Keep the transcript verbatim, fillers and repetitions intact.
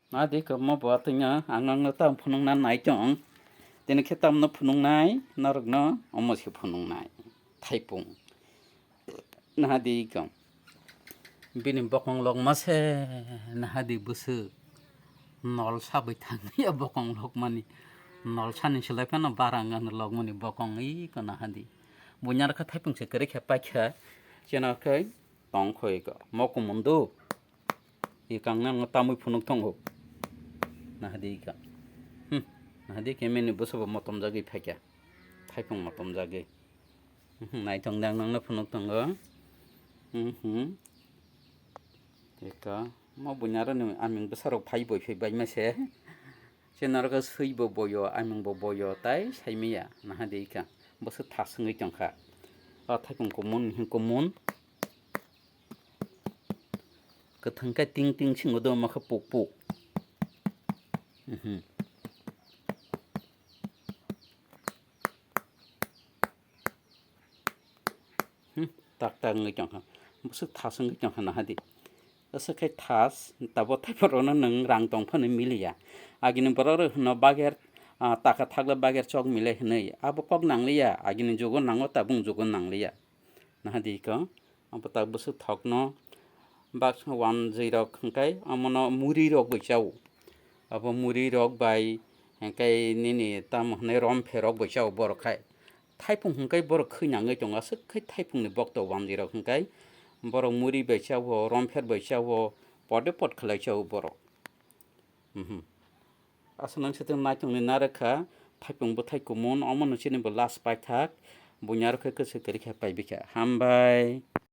Nadi ko mo bo atwino ang nokno tam phunukna nai tong. Tini khe tamno phunuknai, norokno omo se phunuknai. Thaipung. Nahadi ko. Bini bokong lokma se nahadi bwswk. Nol sabai thangya bokong lokmani. Nol sani selai phano barang ano lokmani bokong iko nahadi. Bunyar khe thaipung se kwrwi khe paikha. Cheno khe tongkhoi ko. Mo kumundu. Ikang nang tamwi phunuk tongo. Nahadi ikang. Hmm. Nahadi khe mini bwswk bo motom jagwi phaikha. Thaipung motom jagwi. Hmm. Naithong dang nangno phunuk tongo. Hmm. Eka. Mo bunyarani aming bwsarok phai boi phai baima se. Chenarok swi bo boyo, aming bo boyo, tai saimaya. Nahadi ikang. Bwswk thaswngwi tongkha. O thaipung kumun, hing kumun. Kwthang khe ting ting singo do, omo khe puk puk. Mhm. Hmm, tak tak wngwi tongkha. Bwswk thas wngwi tongkha nahadi. Aswk khe thas, tabo taiborokno nwng rang tong phano miliya. Agini borok rok hwno bager, ah, taka thakle bager chok mile hwnwi. Abo kok nangliya, agini jugo nango, tabuk jugo nangliya. Nahadi ko, abo tak bwswk thokno baksa wanjwi rok hwnkhe omono muri rok bai chao. Abo muri rok bai hwnkhe nini tamo hwnwi romphe rok bai chao borok khai. Thaipung hwnkhe borok khwi nangwi tongo, aswk khai thaipungni bokto wanjwi rok hwnkhe borok muri bai chao, rompher bai chao, pode pot khlai chao borok. Mhm. Aswk nang se tong naitongni narwkha, thaipung bwthai kumun, omono chini bo last paithak, bunyarok khe kwchwk kwrwi khe paibikha. Hambai.